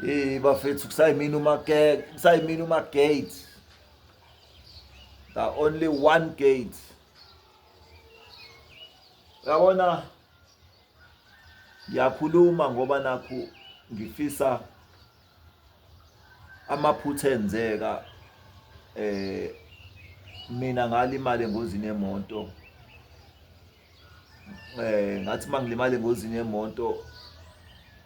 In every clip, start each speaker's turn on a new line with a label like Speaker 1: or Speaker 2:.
Speaker 1: Hey bafethu kusayimina umagate, kusayimina umagate. The only one gate. Uyabona ngiyakhuluma ngoba nakhu ngifisa amaphutha enzeka eh mina ngalimala engozini yemoto eh ngathi mangilimala engozini yemoto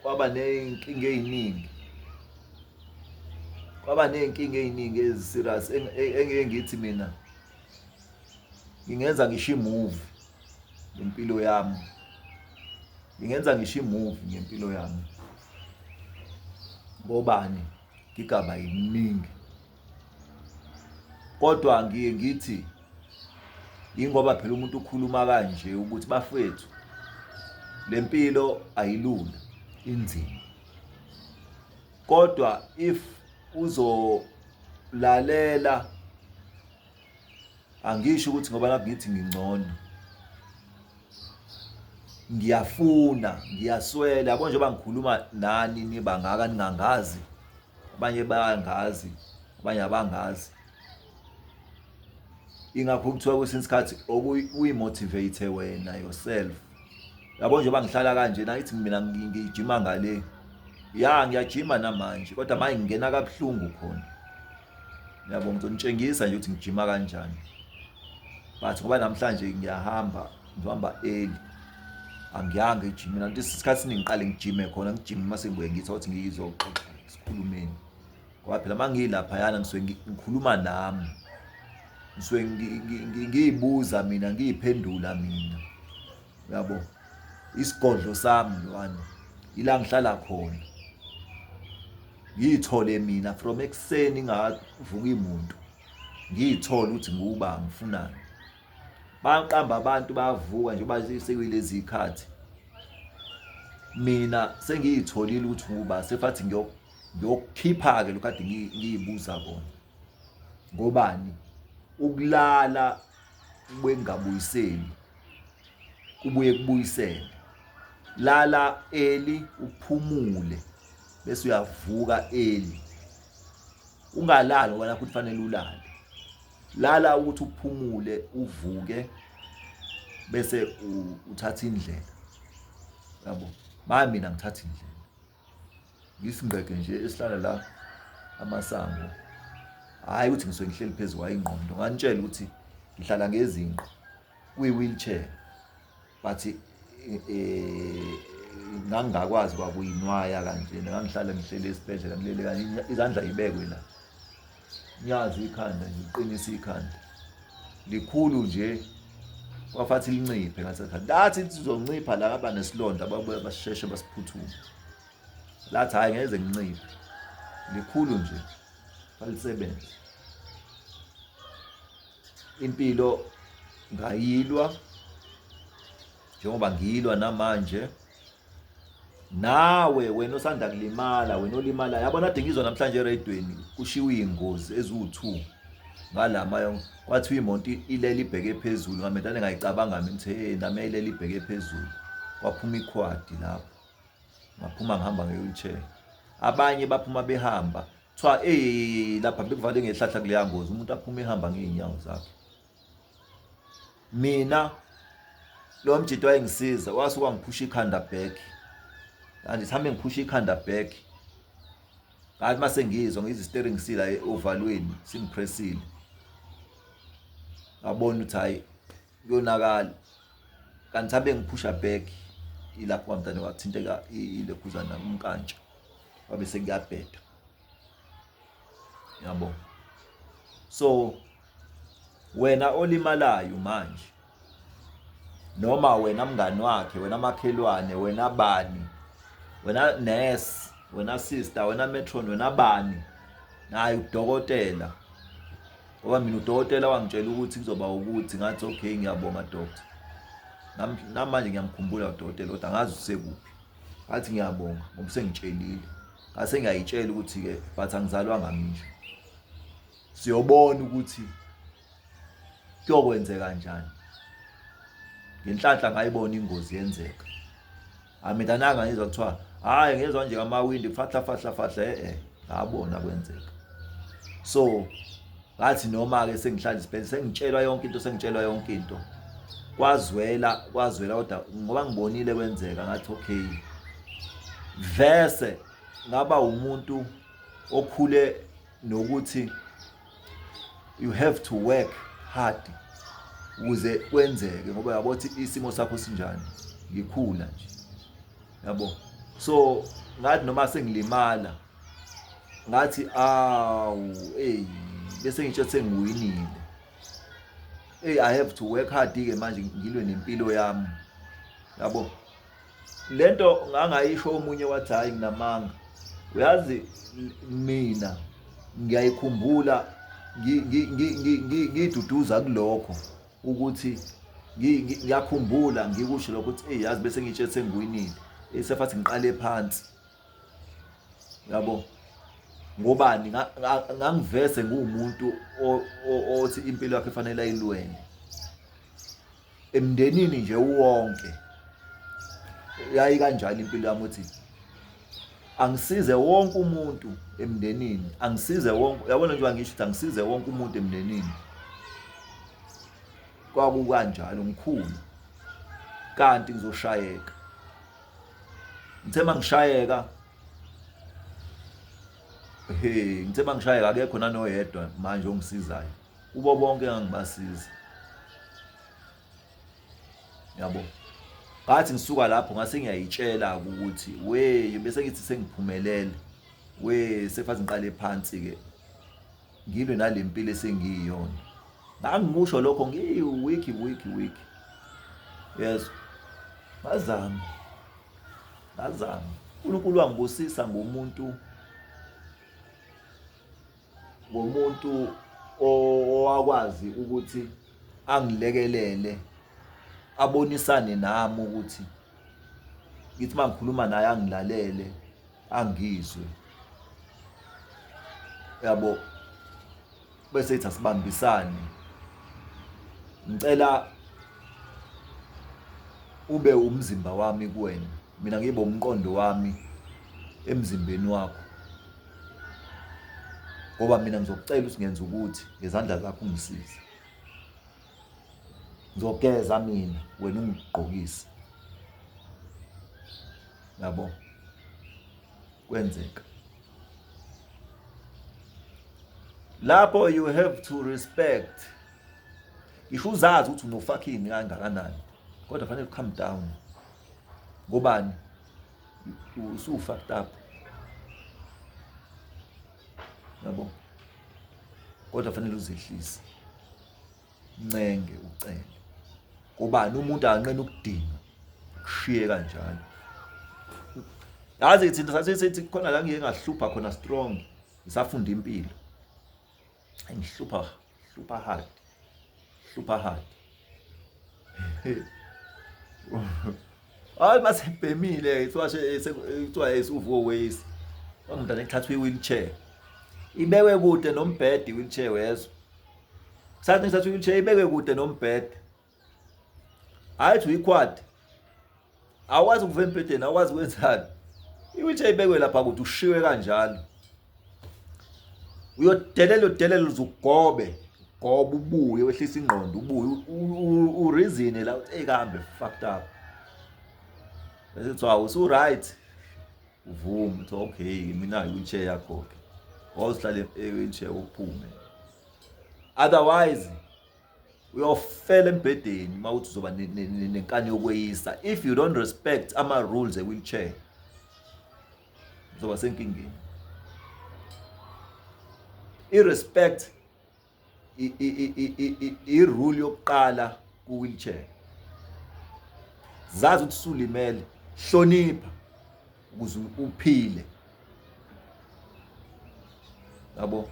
Speaker 1: kwaba nezinkinga eziningi kwaba nezinkinga eziningi eziserious engeke ngithi mina ngingenza ngisho imovie ngempilo yami ngingenza ngisho imovie ngempilo yami ngobani ngigaba yiningi kodwa ngiye ngithi ingoba phela umuntu ukhuluma kanje ukuthi bafethu lempilo ayilula inzima kodwa if uzolalela angisho ukuthi ngoba lapho ngithi ngingcono ngiyafuna ngiyaswela yabo njengoba ngikhuluma nani nibangaka ningangazi abanye bayangazi abanye abangazi ingakho kuthiwa kwesinye isikhathi okuyi-motivate wena yourself yabo njengoba ngihlala kanje nayithi mina ngijima ngale ya ngiyajima namanje kodwa manje ngingena kabuhlungu khona yabo ngizonitshengisa nje ukuthi ngijima kanjani but ngoba namhlanje ngiyahamba ngizohamba early angiyanga ejimini anti isikhathi esiningi ngiqale ngijime khona ngijime uma sengibuye ngithi ukuthi ngizoxoxa sikhulumeni ngoba phela uma ngilaphayana ngisuke ngikhuluma nami ngisuke ngiyibuza mina ngiyiphendula mina uyabo isigodlo sami lwana ila ngihlala khona ngiyithole mina from ekuseni ngavuka imuntu ngiyithole ukuthi nguba ngifunani Baqamba abantu bayavuka njengoba sekuyilezi zikhathi. Mina sengiyitholile ukuthi nguba sefathi ngiyokukhipha-ke lokhu kade ngiyibuza kona. Ngobani? Ukulala kwengabuyiseli kubuye kubuyisele. Lala early uphumule bese uyavuka early. Ungalali ngoba nakho kufanele ulale. Lala ukuthi uphumule uvuke bese uthatha indlela. Yabo. Manje mina ngithatha indlela. Ngisingqeke nje esihlala la amasango. Hayi ukuthi ngisuke ngihleli phezu kwayo ingqondo. Nganitshela ukuthi ngihlala ngezinqo kwi-wheelchair. But eh ngangingakwazi kwakuyinwaya kanjena ngangihlala ngihleli esibhedlela ngilele kanje izandla ibekwe la nyazi ikhanda nje uqinisa ikhanda likhulu nje kwafathi linciphe ngasekhanda lathi lizoncipha la kaba nesilonda babuya basheshe basiphuthume lathi hhayi ngeze nginciphe likhulu nje balisebenze impilo ngayilwa njengoba ngilwa namanje nawe wena osanda kulimala wena olimala yabona kade ngizwa namhlanje eredweni kushiwo iy'ngozi eziwu-two ngalama kwathiwa imoto ilele ibheke phezulu ngamentane ngayicabanga mina ukuthi hey nami yayilele ibheke phezulu kwaphuma ikhwadi lapho ngaphuma ngihamba nge-wheelchair abanye baphuma behamba kuthiwa ey lapha bekuvale ngehlahla kuleya ngozi umuntu aphume ehamba ngey'nyawo zakhe mina lo mjito wayengisiza wasuka wangiphusha ikhanda back kanje sihambe ngiphusha ikhanda back ngathi mase ngizwa ngizwa steering sila ovalweni singipressile ngabona ukuthi hayi kuyonakala kanti sabe ngiphusha back ilapho kwamntane wathinteka ilekhuzana umkantsha wabe sekuyabheda yabo so wena olimalayo manje noma wena mngani wakhe wena makhelwane wena bani wena nurse wena sister wena matron wena bani naye udokotela ngoba mina udokotela wangitshela ukuthi kuzoba ukuthi ngathi okay ngiyabonga doctor namanje ngiyamkhumbula udokotela kodwa angazi usekuphi ngathi ngiyabonga ngoba usengitshelile ngase ngiyayitshela ukuthi-ke but angizalwanga ngisho siyobona ukuthi kuyokwenzeka kanjani ngenhlanhla ngayibona ingozi yenzeka amindananga ngizwa kuthiwa Hhayi, ngezwa nje ngamawindi fahla fahla fahla, e-e, ngabona kwenzeka. So ngathi noma-ke sengihlala isibhedlela, sengitshelwa yonke into, sengitshelwa yonke into, kwazwela kwazwela, kodwa ngoba ngibonile kwenzeka, ngathi okay, vese ngaba umuntu okhule nokuthi you have to work hard ukuze kwenzeke, ngoba yabo ukuthi isimo sakho sinjani, ngikhula nje, yabo. So ngathi noma sengilimala, ngathi awu, hey, bese ngitsho sengiwinile, hey, I have to work hard ke manje, ngilwe nempilo yami, yabo. Lento ngangayisho, omunye wathi hayi, nginamanga. Uyazi, mina ngiyayikhumbula, ngiduduza kulokho ukuthi ngiyakhumbula ngikusho lokho ukuthi, hey, yazi, bese ngitshe sengiwinile, esefathi ngiqale phansi, yabo. Ngobani? Ngangivese nguwumuntu othi impilo yakhe fanele ayilwele emndenini nje uwonke. Yayi kanjalo impilo yami, ukuthi angisize wonke umuntu emndenini, angisize wonke, yabona nje, ngisho ukuthi angisize wonke umuntu emndenini. Kwakukanjalo ngikhulu, kanti ngizoshayeka. Ngithe mangishayeka, he, ngithe mangishayeka, akekho nanoyedwa manje ongisizayo kubo bonke engangibasiza, yabo. Ngathi ngisuka lapho, ngase ngiyayitshela ukuthi we, bese ngithi sengiphumelele, we, sefazi ngiqale phansi ke, ngilwe nalempilo esengiyiyona. Ngangimusho lokho, ngiyi-weak weak weak, yes. Ngazama, ngazama, uNkulunkulu wangibusisa ngomuntu owakwazi ukuthi angilekelele, abonisane nami, ukuthi ngithi mangikhuluma naye angilalele, angizwe, yabo. Bese ithi asibambisane, ngicela ube umzimba wami kuwena, mina ngibe umqondo wami emzimbeni wakho, ngoba mina ngizokucela ukuthi ngenze ukuthi ngezandla zakho ungisize, ngizogeza mina, wena ungigqokise, yabo. Kwenzeka lapho, you have to respect. Ngisho uzazi ukuthi unofucking kangakanani, kodwa fanele calm down. Ngobani? Usu fucked up, yabo, kodwa fanele uzehlise, ncenge, ucele. Ngobani? Umuntu akanqena ukudinga kushiye kanjalo. Yazi, thina sasithi khona la ngike ngahlupha khona strong, ngisafunda impilo, ngihlupha, hlupha hard, hlupha hard. Hayi, masebhemile, kuthiwa kuthiwa esuvuko waste, kwangumntana ekuthathwa i-wheelchair, ibekwe kude nombhede i-wheelchair, wezwa? Sathi ngithatha i-wheelchair, ibekwe kude nombhede. Hayi, thi uyikhwadi, awukwazi ukuva embhedeni, awukwazi ukwenzani, i-wheelchair ibekwe lapha kude, ushiwe kanjalo. Uyodelela, udelela, uzugobe goba, ubuye wehlisa ingqondo, ubuye ureason la uthi, hey, kambe fucked up. Bese kuthiwa usu right, uvume, uthi okay, mina i-wheelchair yakho ke, wawusihlale e-wheelchair, uphume. Otherwise uyofela embhedeni uma uthi uzoba nenkani yokweyisa. If you don't respect ama-rules e-wheelchair, uzoba senkingeni. I-respect i-rule yokuqala ku-wheelchair. Zazi ukuthi usulimele, hlonipha ukuze uphile, yabo.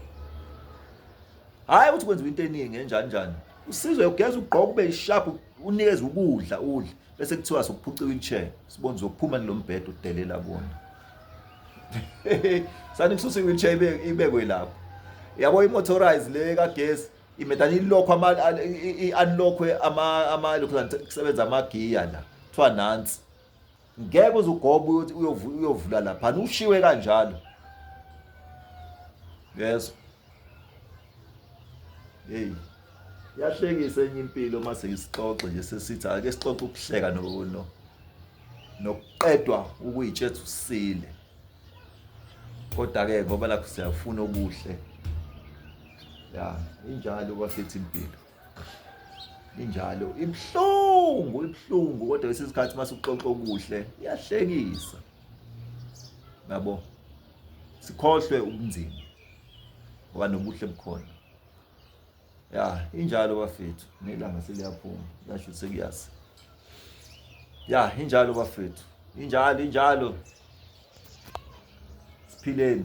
Speaker 1: Hayi ukuthi kwenziwa into eningi enjani njani, usizwe ugeza, ugqoka, ube sharp, unikeze ukudla, udle, bese kuthiwa sokuphuca i-wheelchair, sibone uzophuma kulo mbhedo udelela kuwona. Sani kususa i-wheelchair, ibekwe lapho, yabo, i-motorized le kagesi, imedani ilokho ama i-unlockwe ama lokhu kusebenza amagiya la, kuthiwa nansi. Ngeke uze ugobe uyothi uyovula laphana ushiwe kanjalo. Yezwa. Hey. Yahlekisa enye impilo mase ngisixoxe nje sesithi ake sixoxe ukuhleka no no nokuqedwa ukuyitshetha usile. Kodwa ke ngoba lakho siyafuna okuhle. Ya, injalo bafethu impilo. Injalo ibuhlungu ibuhlungu kodwa kwesinye isikhathi mase uxoxa okuhle iyahlekisa. Yabo. Sikhohlwe ubunzima. Ngoba nobuhle bukhona. Ya, injalo bafethu. Nelanga seliyaphuma. Lasho sekuyasa. Ya, injalo bafethu. Injalo, injalo. Siphileni.